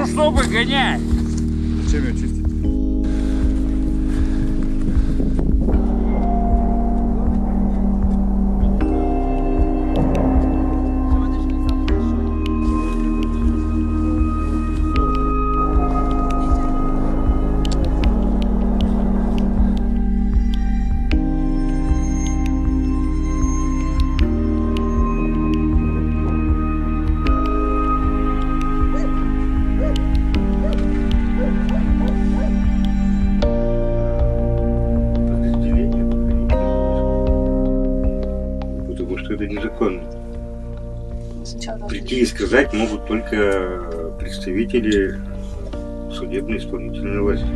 Ну, чтобы гонять. Зачем ее чистить? Потому что это незаконно. Прийти и сказать могут только представители судебной исполнительной власти.